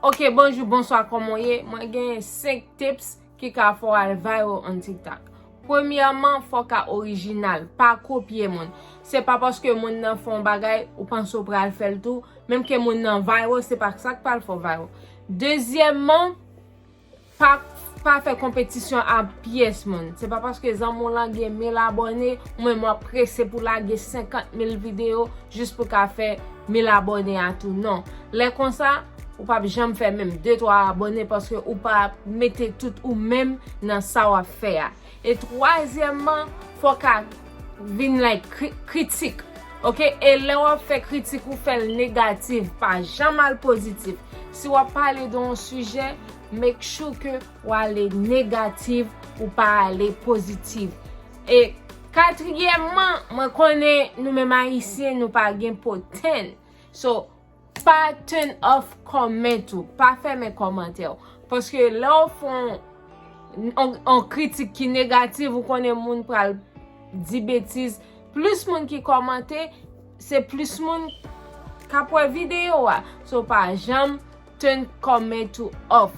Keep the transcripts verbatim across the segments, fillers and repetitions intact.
Ok, bonjou, bonswa, kòman w ye? Mwen gen senk tips ki ka fè w al viral on TikTok. Premyèman, fò w ka orijinal, pa kopye moun. Se pa paske moun nan fè yon bagay, ou panse w pral fè l tou. Menm ke moun nan viral, se pa sa k pral fè w viral. Dezyèmman, pa, pa fè konpetisyon ak pyès moun. Se pa paske zanmi w lan gen mil abòne, ou menm w ap prese pou lage senkant mil videyo jis pou ka fè mil abòne a tou. Non. Lè konsa, ou p ap janm fè menm de twa abòne paske ou pa mete tout ou menm nan sa w ap fè a. E twazyèmman, fò w ka vin like kri-, kritik. Ok? E lè w ap fè kritik, ou fè l negatif, pa janm al pozitif. Si w ap pale de yon sijè, make sure ke w ale negatif, ou pa ale pozitif. E katriyèmman, mwen konnen nou menm Ayisyen, nou pa gen po tèn. So, pa turn off comment ou, pa fèmen kòmantè w. Paske lè w fè yon, yon, yon kritik ki negatif, ou konnen moun pral di betiz. Plis moun ki kòmante, se plis moun k ap wè videyo a. So, pa janm turn comment ou off.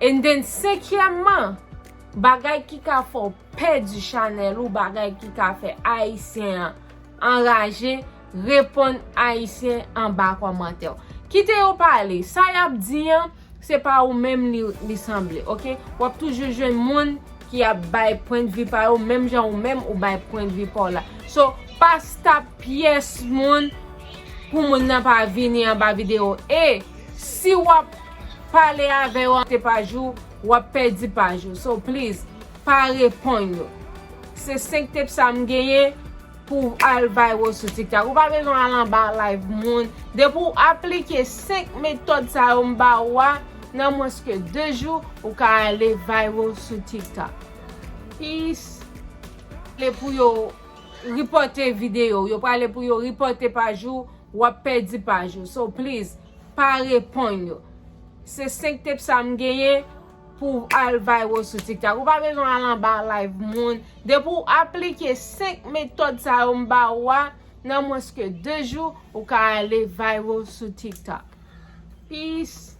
And then, senkyèmman, bagay ki ka fè w pèdi chanèl ou, bagay ki ka fè Ayisyen an anraje, reponn Ayisyen anba kòmantè w. Kite yo pale. Sa y ap di an, se pa ou menm li, li sanble, ok? W ap toujou jwenn moun ki ap bay pwendvi pa yo, menm jan ou menm ou bay pwendvi pa w la. So, pa stop pyès moun pou moun nan pa vini anba videyo. E si w ap pale avè yo, te paj ou, w ap pèdi paj ou. So, please, pa reponn yo. Se senk tips sa m genyen pou al viral sou TikTok. Ou pa bezwen al anba live moun. Depi w aplike senk metòd sa yo m ba ou a, nan mwens ke de jou, ou ka ale viral sou TikTok. Peace. Pale pou yo reposte videyo. Yo prale pou yo reposte paj ou, w ap pèdi paj ou. So, please, pa reponn yo. Se senk tips sa m genyen pou al viral sou TikTok. Ou pa bezwen al anba live moun. Depi w aplike senk metòd sa yo m ba ou a, nan mwens ke de jou, ou ka ale viral sou TikTok. Peace.